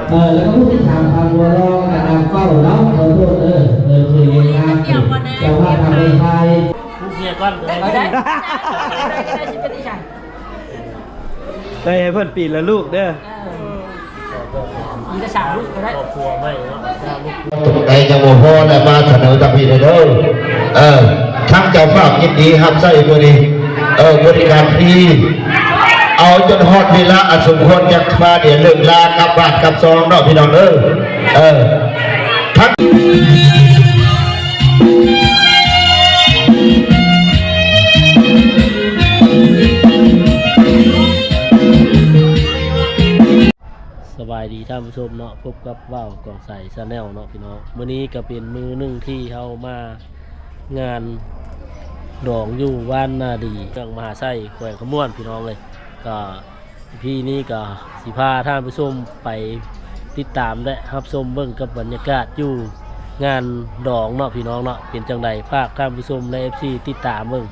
ເອີ ແລ້ວກໍຜູ້ທີ່ສາມພັນຫົວລໍກັນນຳເປົ້າເນາະ ຂໍໂທດເດີ ເອີ ເຄີຍເຮັດງານເຈົ້າພາບທຳໄດ້ຖ່າຍ ເອີ ໃຫ້ເພິ່ນປີລະລູກເດີ. ມີແຕ່ສາມລູກກໍໄດ້ ໄດ້ຍັງບໍ່ພໍ ແລ້ວມາສະເໜີທາງພີ້ເດີ. ເອີ ທາງເຈົ້າພາບຍິນດີຮັບໃຊ້ມື້ນີ້ ເອີ ບໍລິການຟຣີ ເອົາຈົນຮອດເວລາອັນສົມຄວນ ຈັກພາດຽວເລີກລາກັບບ້ານກັບຊ່ອງເນາະ ພີ່ນ້ອງເອີຍ. ເອີ ທັງ ສະບາຍດີທ່ານຜູ້ຊົມເນາະ ພົບກັບບ່າວກອງໄຊ Channel ເນາະພີ່ນ້ອງ. ມື້ນີ້ກໍເປັນມື້ໜຶ່ງທີ່ເຮົາມາງານດອງຢູ່ບ້ານນາດີ ເມືອງມະຫາໄຊ ແຂວງຄຳມ່ວນ ພີ່ນ້ອງເອີຍ. ກໍ ອີພີ ນີ້ກໍຊິພາທ່ານຜູ້ຊົມໄປຕິດຕາມ ແລະ ຮັບຊົມເບິ່ງກັບບັນຍາກາດຢູ່ງານດອງເນາະ ພີ່ນ້ອງເນາະ. ເປັນຈັ່ງໃດ ຝາກທ່ານຜູ້ຊົມ ແລະ ເອັຟຊີ ຕິດຕາມເບິ່ງ.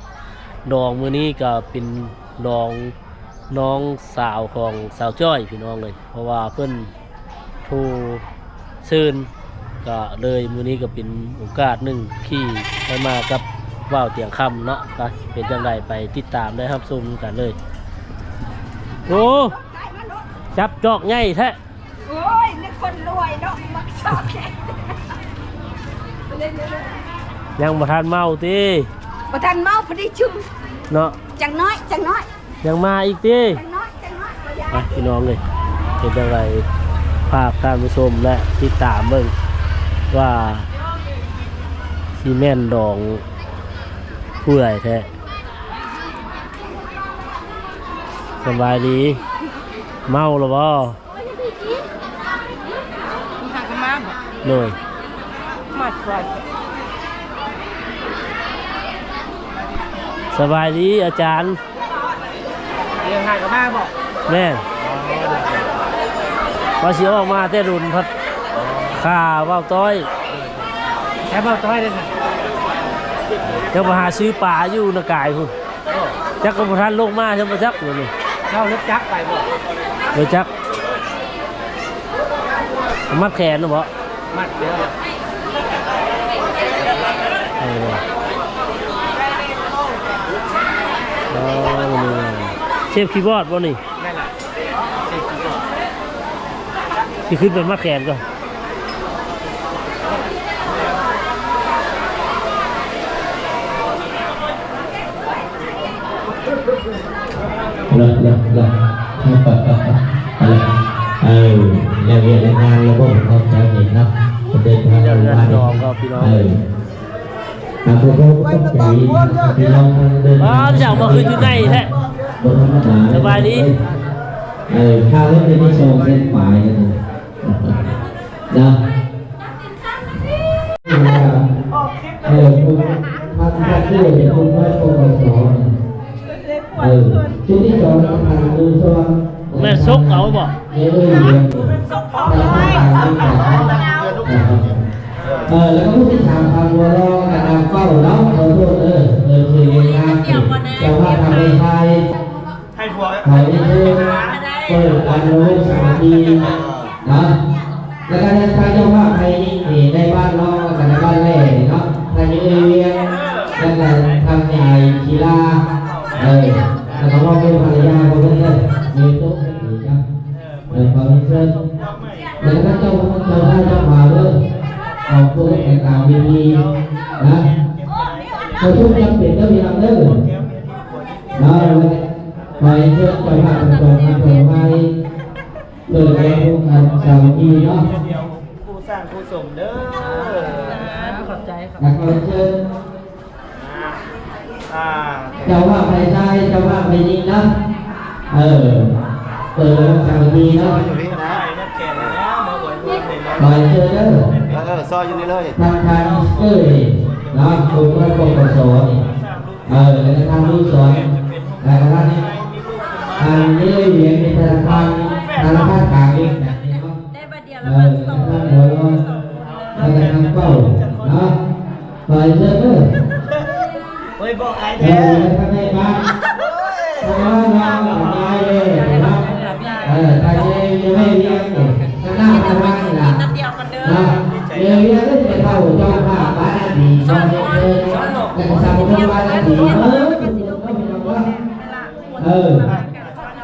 ດອງມື້ນີ້ກໍເປັນດອງ ນ້ອງສາວຂອງສາວຈ້ອຍ ພີ່ນ້ອງເອີຍ ເພາະວ່າເພິ່ນຜູ້ເຊີນ ກະເລີຍມື້ນີ້ກະເປັນໂອກາດໜຶ່ງທີ່ໄດ້ມາກັບບ່າວຕຽງຄຳເນາະ. ກະເປັນຈັ່ງໃດ ໄປຕິດຕາມ ແລະ ຮັບຊົມນຳກັນເລີຍ. ໂອ້ ຈັບຈອກໃຫຍ່ແທ້. ໂອ້ຍ ນຶກຄົນລວຍເນາະ ມັກຊອກແຂກ. ຍັງບໍ່ທັນເມົາຕິ? ບໍ່ທັນເມົາ ພໍດີຊຶມເນາະ ຈັກໜ້ອຍ ຈັກໜ້ອຍ ຍັງມາອີກຕິ? ຈັກໜ້ອຍ ຈັກໜ້ອຍ ບໍ່ຢາກ. ອ່ະ ພີ່ນ້ອງເອີຍ ເປັນຈັ່ງໃດ ຝາກທ່ານຜູ້ຊົມ ແລະ ຕິດຕາມເບິ່ງວ່າຊິແມ່ນດອງຜູ້ໃດແທ້. ສະບາຍດີ ເມົາແລ້ວບໍ່? ຫາກໍມາບໍ່? ໂດຍ ມາກ່ອນ. ສະບາຍດີອາຈານ. ເລື່ອງຫາກໍມາບໍ່? ແມ່ນ. ວ່າຊິອອກມາແຕ່ດົນ ພັດຄາເວົ້າຕ້ອຍ. ໃຊ້ເວົ້າຕ້ອຍເດ້. ຍັງໄປຫາຊື້ປາຢູ່ນາກາຍພຸ້ນ. ຈັກກໍບໍ່ທັນລົງມາຊ້ຳບໍ່ຈັກດຽວນີ້. ເຈົ້າລົດຈັກໄປບໍ່? ບໍ່ຈັກ. ມັດແຂນນະບໍ່? ມັດແລ້ວ. ເອີ ເຊບຄີບອດບໍ່ນີ້? ແມ່ນລະ ເຊບຄີບອດ. ຊິຂຶ້ນໄປມັດແຂນກ່ອນ. ເນາະ ເນາະ ເນາະ ເອີ ແລ້ວວຽກແລ້ວງານລະບົບຂອງເຈົ້ານີ້ເນາະ ເດີນທາງມານີ້ ເອີ ຂອບໃຈ ຂອບໃຈ ພີ່ນ້ອງເດີ. ອ້າວ ເຈົ້າມາຄືຢູ່ໃນແທ້. ບໍ່ທຳມະດາ ສະບາຍດີ. ເອີ ຄ່າລົດນີ້ມີສອງແສນປາຍນະ ນະ. ເອີ ຄົນພັນພັນດ້ວຍຄົນໄວ້ປກສ ເອີ ຊຸດທີ່ສອງ ທາງດູສອນ ແມ່ນສົກເອົາບໍ່? ເອີ ເອີ ແລ້ວກໍຜູ້ທີ່ສາມພັນຫົວລໍກັນນຳເປົ້າເນາະ ຂໍໂທດເດີ ເອີ ຄືເຮັດງານເຈົ້າພາບທຳໄດ້ຖ່າຍ ໃຫ້ຜົວ ຂໍເຊີນເປີດອານຸວົງສາມັກຄີເນາະ ແລ້ວກໍທາງເຈົ້າພາບໄທນີ້ໄດ້ບ້ານນ້ອງ ແລ້ວກໍໄດ້ບ້ານແລ້ເນາະ ທາງເອື້ອຍວຽງ ແລ້ວກໍທາງຍາຍຊີລາ ເອີ ແລ້ວກໍມອບໃຫ້ພັນລະຍາຂອງເພິ່ນເດີ ເດີໂຕເນາະ ເອີ ຂໍເຊີນ ແລ້ວກໍເຈົ້າ ເຈົ້າພາບເຈົ້າມາເດີ ຂອບຄຸນໃນການດີໆນະ ຂໍຊົມຈຳເປັນເດີ ພີ່ນ້ອງເດີ ເນາະ ຂໍໃຫ້ເຊີນເຈົ້າພາບທັງສອງທ່ານ ເປີດໃຫ້ຮູ້ກັນສາມັກຄີເນາະ ຜູ້ສ້າງຜູ້ສົມເດີ ຂອບໃຈ ຂໍເຊີນ ອ່າ ເຈົ້າພາບຝ່າຍຊາຍ ເຈົ້າພາບຝ່າຍຍິງເນາະ ເອີ ເປີດໃຫ້ຮູ້ສາມັກຄີເນາະ ຂໍໃຫ້ເຊີນເດີ ເອີ ເອີ ຊອຍຢູ່ນີ້ເລີຍ ທາງທ່ານເອີຍເນາະ ຄົນເມືອງປກສນີ້ ເອີ ແລ້ວກໍທາງລູກສອນ ແລ້ວກໍທາງ ທາງນີ້ເລີຍ ເປັນທະນາຄານ ທະນາຄານກາງເອງ ໄດ້ບາດດຽວລະບາດສອງ ເອີ ທາງຫົວເນາະ ແລ້ວກໍທາງເປົ້າເນາະ ໄປເຊີນເດີ ໂອ້ຍ ບອກອ້າຍແທ້ ເອີ ທາງໃນບ້ານ ທາງບ້ານວ່າອອກມາເລີຍ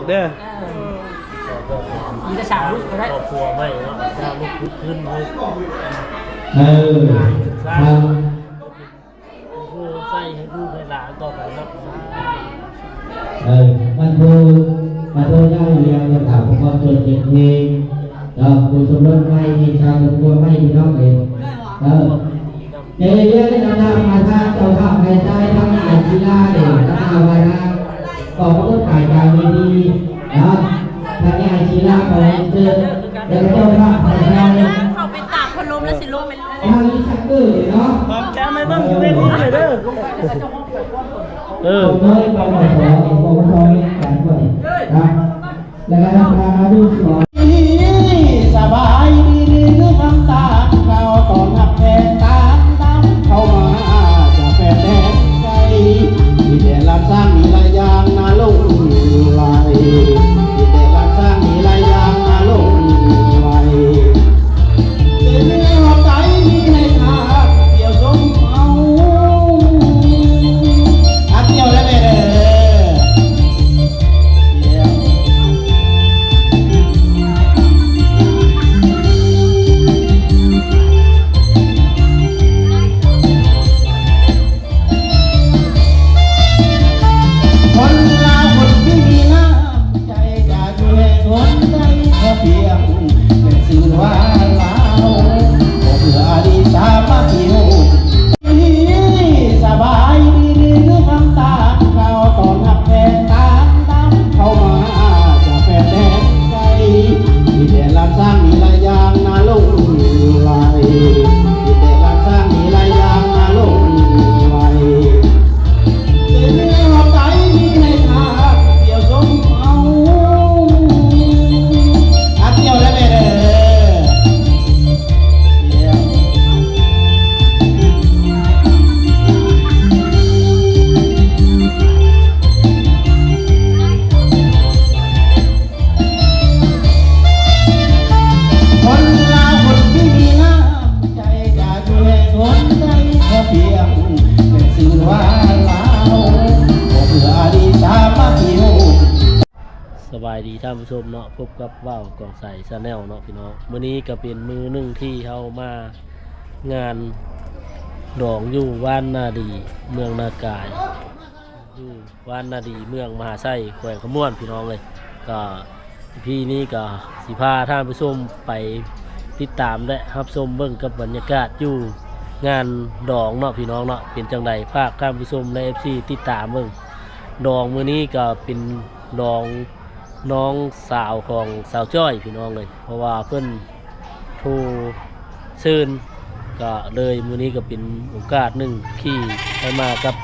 ກເດີ. ເອີ ມີແຕ່ສາມລູກກໍໄດ້ ຄອບຄົວໃໝ່ເນາະ ສ້າງລູກຂຶ້ນເລີຍ. ເອີ ທາງ ໂອ້ ໃສ່ໃຫ້ລູກໃຫ້ຫຼານຕໍ່ໄປເນາະ. ເອີ ມັນໂທ ມັນໂທຍາວຢູ່ແລ້ວ ຈະຖາມປະກອບສ່ວນເປັນເພງ ດອກ ຜູ້ສົມລົດໃໝ່ ມີຊາວຄອບຄົວໃໝ່ ພີ່ນ້ອງເອີຍ. ເອີ ໃນເລື່ອງນັ້ນນະ ມາທາງເຈົ້າພາບໃຫ້ຊາຍທາງອາຍສິລາເດ້ ລາວວ່າທາງກອງມະກຸດກາຍກາງເວທີເນາະ ທາງອາຍສິລາຂໍເຊີນ ແລ້ວກໍເຈົ້າພາບໃຫ້ຊາຍ ເຂົາໄປຕາກພັດລົມແລ້ວຊິລົງໄປ ທາງນີ້ຊັກເກີເນາະ ຫອມແກ້ມໃຫ້ເບິ່ງຢູ່ເວທີເລີຍເດີ. ເອີ ຂອງນ້ອຍ ປກສ ປກສ ນະ ແລ້ວກໍທາງອານຸສອນ ສະບາຍດີເດີ ນ້ຳຕານ ກ່າວຕ້ອນຮັບແຂກຕາມນຳເຂົ້າມາຈາກແຄວ້ນແດນໄກ ມີແຕ່ລ້ານຊ້າງມີຫຼາຍຢ່າງໜ້າຫຼົງໄຫຼ ມີແຕ່ລ້ານຊ້າງມີຫຼາຍຢ່າງໜ້າຫຼົງໄຫຼ. ເປັນແນວໃດມີໃຫ້ທ່ານທ່ຽວຊົມເອົາ ອາ ທ່ຽວໄດ້ແມ່ເດີ ທ່ຽວ. ຄົນລາວຄົນດີມີນ້ຳໃຈ ກະຢູ່ແຫ່ງຫົນໃດພໍພຽງ ແມ່ນຊື່ວ່າລາວ ບໍ່ເພື່ອອາລີສາມັກຄີໂຮມ ສະບາຍດີເດີ ນ້ຳຕານ ກ່າວຕ້ອນຮັບແຂກຕາມນຳເຂົ້າມາຈາກແຄວ້ນແດນໄກ ມີແຕ່ລ້ານຊ້າງມີຫຼາຍຢ່າງໜ້າຫຼົງໄຫຼ ມີແຕ່ລ້ານຊ້າງມີຫຼາຍຢ່າງໜ້າຫຼົງໄຫຼ. ເປັນແນວໃດມີໃຫ້ທ່ານທ່ຽວຊົມເອົາ ອາ ທ່ຽວໄດ້ແມ່ເດີ ທ່ຽວ. ຄົນລາວຄົນດີມີນ້ຳໃຈ ກະຢູ່ແຫ່ງຫົນໃດພໍພຽງ ແມ່ນຊື່ວ່າລາວ ບໍ່ເພື່ອອາລີສາມັກຄີໂຮມ. ສະບາຍດີທ່ານຜູ້ຊົມເນາະ ພົບກັບບ່າວກອງໄຊ Channel ເນາະພີ່ນ້ອງ. ມື້ນີ້ກະເປັນມື້ໜຶ່ງທີ່ເຮົາມາງານດອງຢູ່ບ້ານນາດີ ເມືອງນາກາຍ ຢູ່ ບ້ານນາດີ ເມືອງມະຫາໄຊ ແຂວງຄຳມ່ວນ ພີ່ນ້ອງເອີຍ. ກໍ ອີພີ ນີ້ກໍຊິພາທ່ານຜູ້ຊົມໄປຕິດຕາມ ແລະ ຮັບຊົມເບິ່ງກັບບັນຍາກາດຢູ່ງານດອງເນາະ ພີ່ນ້ອງເນາະ. ເປັນຈັ່ງໃດ ຝາກທ່ານຜູ້ຊົມ ແລະ ເອັຟຊີ ຕິດຕາມເບິ່ງ. ດອງມື້ນີ້ກໍເປັນດອງນ້ອງສາວຂອງສາວຈ້ອຍ ພີ່ນ້ອງເອີຍ ເພາະວ່າເພິ່ນ ໂທເຊີນ ກະເລີຍມື້ນີ້ກະເປັນໂອກາດໜຶ່ງທີ່ໄດ້ມາກັບ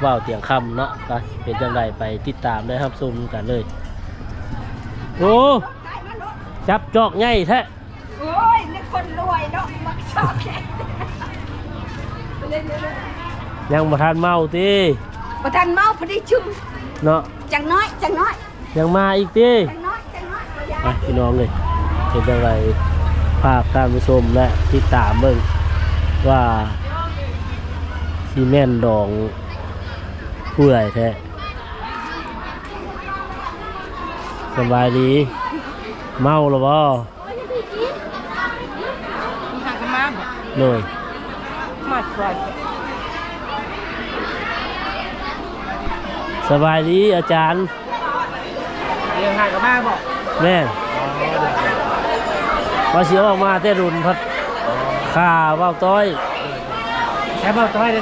ບ່າວຕຽງຄຳເນາະ. ກະເປັນຈັ່ງໃດ ໄປຕິດຕາມ ແລະ ຮັບຊົມນຳກັນເລີຍ. ໂອ້ ຈັບຈອກໃຫຍ່ແທ້. ໂອ້ຍ ນີ້ຄົນລວຍເນາະ ມັກຊອກແຂກ ຍັງບໍ່ທັນເມົາຕິ? ບໍ່ທັນເມົາ ພໍດີຊຶມເນາະ ຈັກໜ້ອຍ ຈັກໜ້ອຍ. ຍັງມາອີກຕິ? ຈັກໜ້ອຍ ຈັກໜ້ອຍ ບໍ່ຢາກ. ອ່ະ ພີ່ນ້ອງເອີຍ ເປັນຈັ່ງໃດ ຝາກທ່ານຜູ້ຊົມ ແລະ ຕິດຕາມເບິ່ງວ່າຊິແມ່ນດອງຜູ້ໃດແທ້. ສະບາຍດີ ເມົາແລ້ວບໍ່? ຫາກັນມາບໍ່? ໂດຍ ມາຊ່ວຍ. ສະບາຍດີອາຈານ. ເດີນທາງກັນມາບໍ່? ແມ່ນ. ອໍ ວ່າຊິອອກມາແຕ່ດົນ ພັດຄາເວົ້າຕ້ອຍ. ໃຊ້ເວົ້າຕ້ອຍເດ້.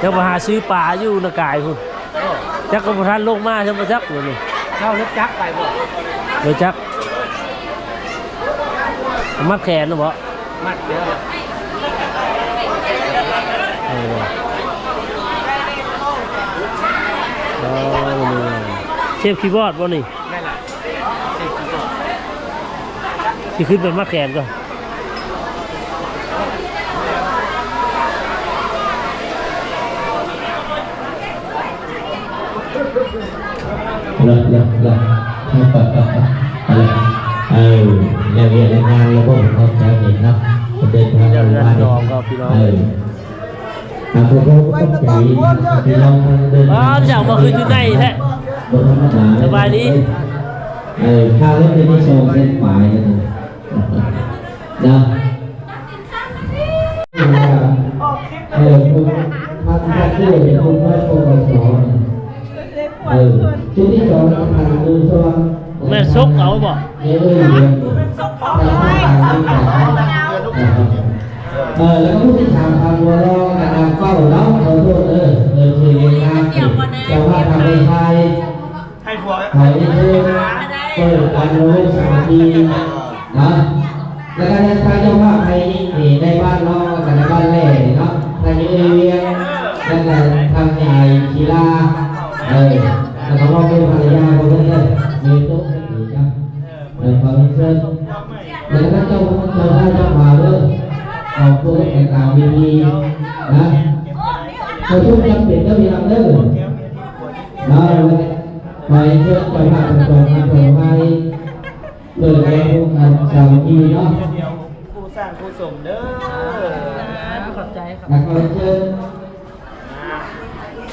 ຍັງໄປຫາຊື້ປາຢູ່ນາກາຍພຸ້ນ. ຈັກກໍບໍ່ທັນລົງມາຊ້ຳບໍ່ຈັກດຽວນີ້. ເຈົ້າລົດຈັກໄປບໍ່? ລົດຈັກ ມັດແຂນນະບໍ່? ມັດແລ້ວ. ເອີ ອໍ ນີ້ ເຊບຄີບອດບໍ່ນີ້? ແມ່ນລະ ເຊບຄີບອດ. ຊິຂຶ້ນໄປມັດແຂນກ່ອນ. ເລີດ ເລີດ ເລີດ ເອີ ແລ້ວວຽກແລ້ວງານລະບົບຂອງເຂົາເຈົ້ານີ້ເນາະ ເດີນທາງມາ ເອີ ຕາມໂປຣໂຕຄົນໃຈ ພີ່ນ້ອງທາງເດີນ ອ້າວ ຢ່າງບໍ່ຄືຢູ່ໃນແທ້ ບໍ່ທຳມະດາ ສະບາຍດີ ເອີ ຄ່າລົດເປັນສອງແສນປາຍເນາະ ເອີ ຄົນພັນພັນເດີ ຄົນໄປ ປກສ ເອີ ຈຸດທີ່ສອງ ທ່ານອະນຸສອນ ແມ່ນສົກເອົາບໍ່? ເອີ ສົກເອົາ ເອີ ແລ້ວກໍຜູ້ທີ່ສາມ ທ່ານບົວລອງ ກັບນາງເປົ້າເນາະ ຂໍໂທດເດີ ເອີ ທີ່ເຮັດງານ ເຈົ້າພາບທາງໄປຖ່າຍ ໃຫ້ພວກ ຂໍເຊີນເປີດການໂລມສາມັກຄີເນາະ ແລ້ວກໍທາງເຈົ້າພາບໄທນີ້ ໃນບ້ານນ້ອງ ແລ້ວກໍໃນບ້ານແຫຼເນາະ ທາງເອື້ອຍວຽງ ແລ້ວກໍທາງຍາຍສີລາ ເອີ ແລ້ວກໍມອບໃຫ້ພັນລະຍາຂອງເພິ່ນເດີ ໃນໂຕະໃນຕີເນາະ ເອີ ຂໍເຊີນ ແລ້ວກໍເຈົ້າ ເຈົ້າພາບເຈົ້າບ່າວເດີ ຂອບຄຸນໃນການເວທີນະ ປະຊຸມຈຳເປັນເດີ ພີ່ນ້ອງເດີ ເນາະ ຂໍເຊີນເຈົ້າພາບທັງສອງທ່ານເຂົ້າໃຫ້ ເປີດແລະໂຮງການສາມັກຄີເນາະ ຜູ້ສ້າງຜູ້ສົມເດີ ຂອບໃຈ ຂອບໃຈ ແລ້ວຂໍເຊີນ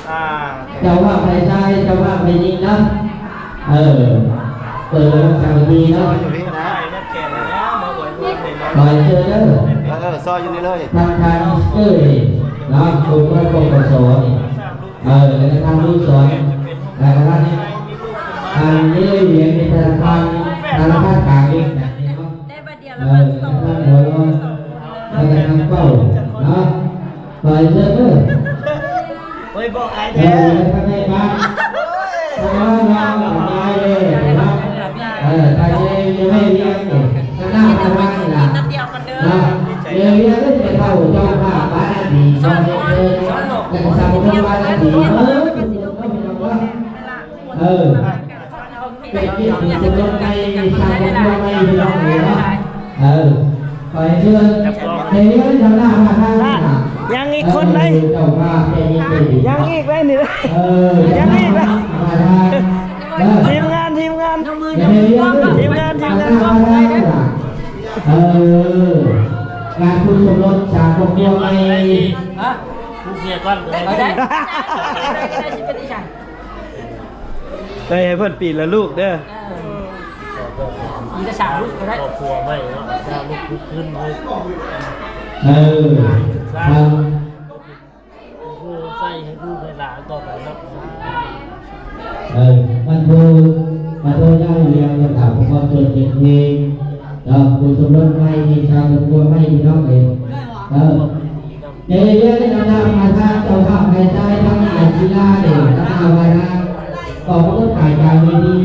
ອ່າ ເຈົ້າພາບຝ່າຍຊາຍ ເຈົ້າພາບຝ່າຍຍິງເນາະ ເອີ ເປີດໂຮງການສາມັກຄີເນາະ ຂໍເຊີນເດີ ເອີ ເອີ ຊອຍຢູ່ນີ້ເລີຍ ທາງທ່ານມິສເຕີເນາະ ຄົນເມືອງ ປກສ ນີ້ ເອີ ແລ້ວກໍທ່ານອະນຸສອນ ແລ້ວກໍທ່ານ ອັນນີ້ເວຍນເປັນທະນາຄານ ທະນາຄານກາງເອງ ໄດ້ບາດດຽວລະ ເອີ ແລ້ວກໍທ່ານເປົ້າເນາະ ຂໍເຊີນເດີ ໂອ້ຍ ບໍ່ອາຍແທ້ ເອີ ແລ້ວກໍທ່ານນາຍບ້ານ ທ່ານນາຍບ້ານ ເອີ ທ່ານນາຍ ເອີ ທ່ານນາຍ ທາງໜ້າທ່ານນາຍນີ້ລະ ເນາະ ເອີ ເລື່ອງເລື່ອງເຈົ້າເຖົ້າເຈົ້າພາບບ້ານນາດີ ຂໍເຊີນເດີ ແລ້ວກໍຊາວບ້ານນາດີ ເອີ ເອີ ເປັນກຽດເປັນຊົມລົດໃໝ່ ສ້າງຄອບຄົວໃໝ່ ພີ່ນ້ອງເອີຍເນາະ ເອີ ຂໍໃຫ້ເດີນ ໃຫ້ເດີນທາງໜ້າມາທາງ ຍັງອີກຄົນໃດ ເຈົ້າພາບໃຈເຢັນໃຈດີ ຍັງອີກໄດ໋ນີ້ ເອີ ຍັງອີກໄດ໋ ມາທາງ ເອີ ທີມງານ ທີມງານ ໃຫ້ເດີນ ທີມງານ ທີມງານ ມາທາງ ເອີ ງານຄູ່ສົມລົດ ສ້າງຄອບຄົວໃໝ່ ຮະ ຜູ້ເມຍກ່ອນ ເອີ ໄດ້ ໄດ້ໃຫ້ເພິ່ນປີລະລູກເດີ ເອີ ປີລະສາມລູກກໍໄດ້ ຄອບຄົວໃໝ່ເນາະ ສາມລູກຂຶ້ນເລີຍ ເອີ ທາງ ໂອ້ໂຫ ໃສ່ໃຫ້ລູກໃຫ້ຫຼານຕໍ່ໄປເນາະ ເອີ ມັນໂທ ມັນໂທຍາວເລື່ອງ ຢາກຖາມຄວາມສ່ວນຕົວເອງເນາະ ຄູ່ສົມລົດໃໝ່ ມີຊາວຄອບຄົວໃໝ່ ພີ່ນ້ອງເອີຍ ເອີ ໃນເລື່ອງນີ້ນຳໜ້າມາທາງເຈົ້າພາບຝ່າຍຊາຍ ທາງອ້າຍສີລາເດ້ ນຳໜ້າມາທາງກອງບັງຄັບການກາງເວທີ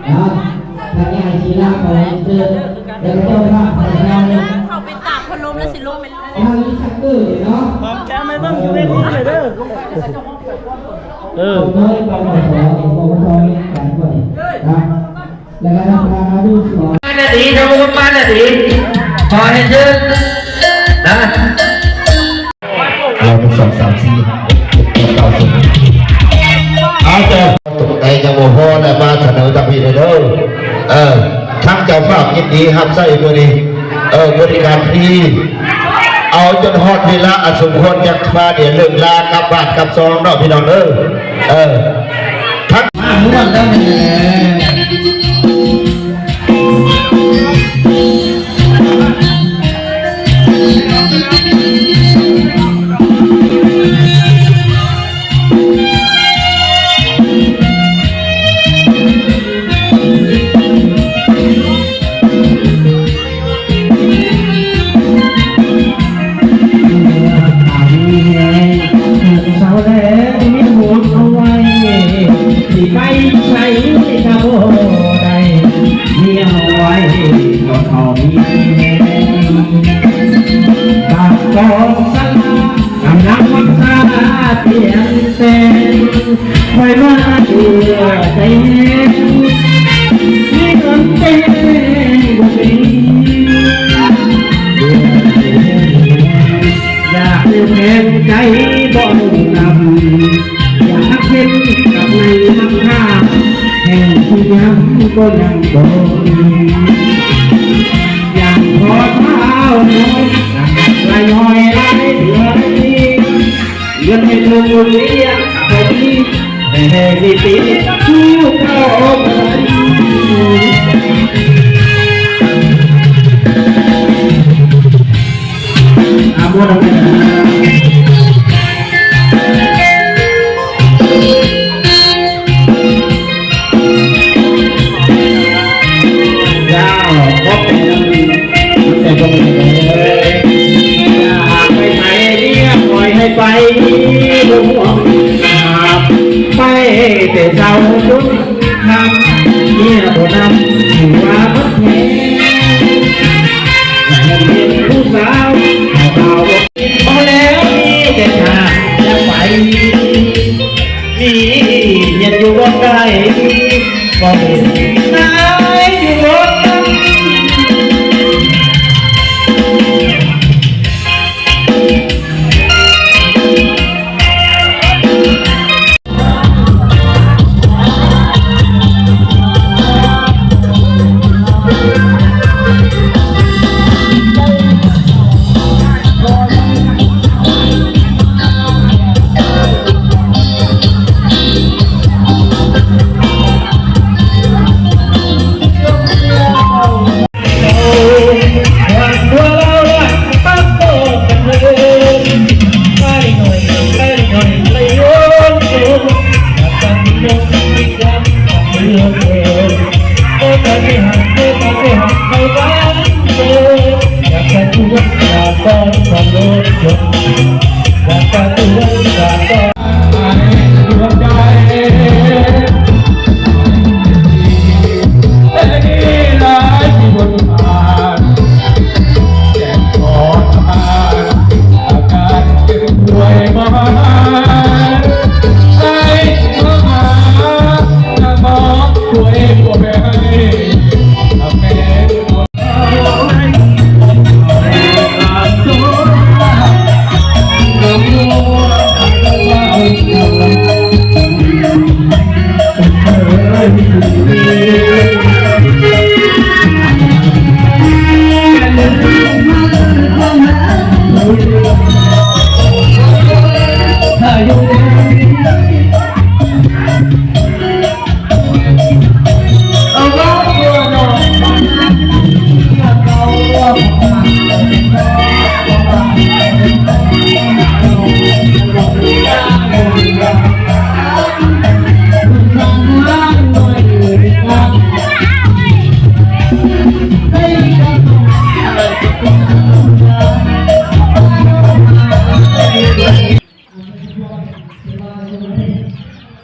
ເນາະ ທາງອ້າຍສີລາ ຂໍເຊີນ ແລ້ວກໍເຈົ້າພາບຝ່າຍຊາຍ ເຂົາໄປຕາກພັດລົມແລ້ວຊິລົງໄປ ທາງນີ້ຊັກເກີເນາະ ຫອມແກ້ມໃຫ້ເບິ່ງຢູ່ເວທີເລີຍເດີ ເອີ ຂອງນ້ອຍ ປກສ ປກສ ນະ ແລ້ວກໍທາງອະນຸສອນ ມານະດີ ທາງປະມານະດີ ຂໍໃຫ້ເຊີນນະ ເອົາ ໜຶ່ງ ສອງ ສາມ ສີ່ ເກົ້າ ສິບ ເອົາ ແຕ່ຕົກໃດຍັງບໍ່ພໍນະ ມາສະເໜີທາງພີ້ເດີ ເອີ ທາງເຈົ້າພາບຍິນດີຮັບໃຊ້ມື້ນີ້ ເອີ ບໍລິການຟຣີ ເອົາຈົນຮອດເວລາອັນສົມຄວນ ຈັກຟ້າແດດເລີກລາກັບບ້ານກັບຊ່ອງເນາະ ພີ່ນ້ອງເອີຍ ເອີ ທັງ ມາມ່ວນເດີ ເຊົາແລ້ວມີຫົວເອົາໄວ້ ຊິໄປໃສກະບໍ່ໄດ້ ມີເອົາໄວ້ກໍເທົ່າມີແຮງ ບາດກອງສະລາ ກຳລັງວັນຊາປ່ຽນແປງ ຄອຍມາເອື້ອໃຈແຮງ ໃຈບໍ່ຮູ້ນຳ ຢາກເຫັນກັບໃນມັກຄ່າ ແຫ່ງທີ່ຍັງກໍຍັງບໍ່ມີ ຢ່າງພໍເຊົ້ານ້ອຍ ລະຍ້ອຍຫຼາຍເທື່ອນີ້ ເງິນໃຫ້ລູກລ້ຽງກໍມີ ແຕ່ໃຫ້ດີໆ ຄືເກົ່າບໍ່ໄດ້. ອາໂມທະນາ ເຈົ້າ ຂໍເປັນໃສ່ພວກເອີຍ ຢາກໄປໃສເມຍປ່ອຍໃຫ້ໄປ ບໍ່ຫ່ວງ ໄປແຕ່ເຊົ້າຈົນ ນຳເມຍບໍ່ນຳ ຖືວ່າໝົດແຮງ ແມ່ນເປັນຜູ້ສາວ ເອົາເອົາບໍ່ແລ້ວ ມີແຕ່ຖ້າຢາກໄປ ມີເຮືອນຢູ່ບໍ່ໄກ ບໍ່ເຫັນນາຍຢູ່ບໍ່ນຳ.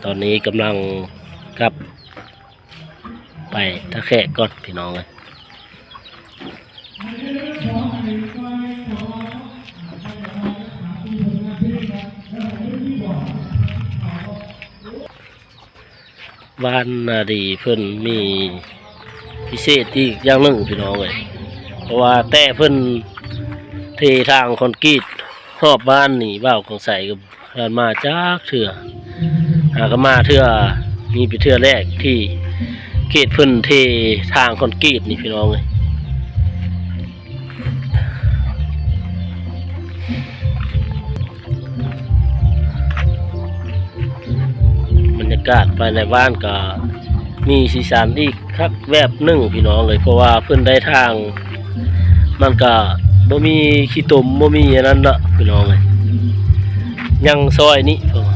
ຕອນນີ້ກຳລັງກັບໄປທ່າແຂກກ່ອນພີ່ນ້ອງເອີຍ. ບ້ານນາດີເພິ່ນມີພິເສດອີກຢ່າງໜຶ່ງພີ່ນ້ອງເອີຍ ເພາະວ່າແຕ່ເພິ່ນເທທາງຄອນກຣີດຮອບບ້ານນີ້ ບ່າວກອງໄຊກໍ ຜ່ານມາຈັກເທື່ອ ຫາກໍມາເທື່ອນີ້ເປັນເທື່ອແລກທີ່ເຂດເພິ່ນເທທາງຄອນກຣີດນີ້ພີ່ນ້ອງເອີຍ. ບັນຍາກາດພາຍໃນບ້ານກໍມີສີສັນອີກ ຄັກແບບໜຶ່ງພີ່ນ້ອງເອີຍ ເພາະວ່າເພິ່ນໄດ້ທາງ ມັນກະບໍ່ມີຂີ້ຕົມ ບໍ່ມີອັນນັ້ນເນາະພີ່ນ້ອງເອີຍ ຍັງຊອຍນີ້ ເພາະວ່າ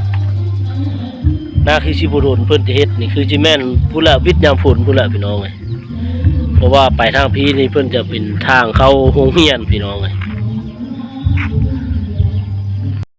ໜ້າຄືຊິບໍ່ດົນເພິ່ນຈະເຮັດນີ້ ຄືຊິແມ່ນພຸ້ນລະ ວິດຍາມຝົນພຸ້ນລະພີ່ນ້ອງເອີຍ ເພາະວ່າໄປທາງພີ້ນີ້ເພິ່ນຈະເປັນທາງເຂົ້າໂຮງຮຽນພີ່ນ້ອງເອີຍ.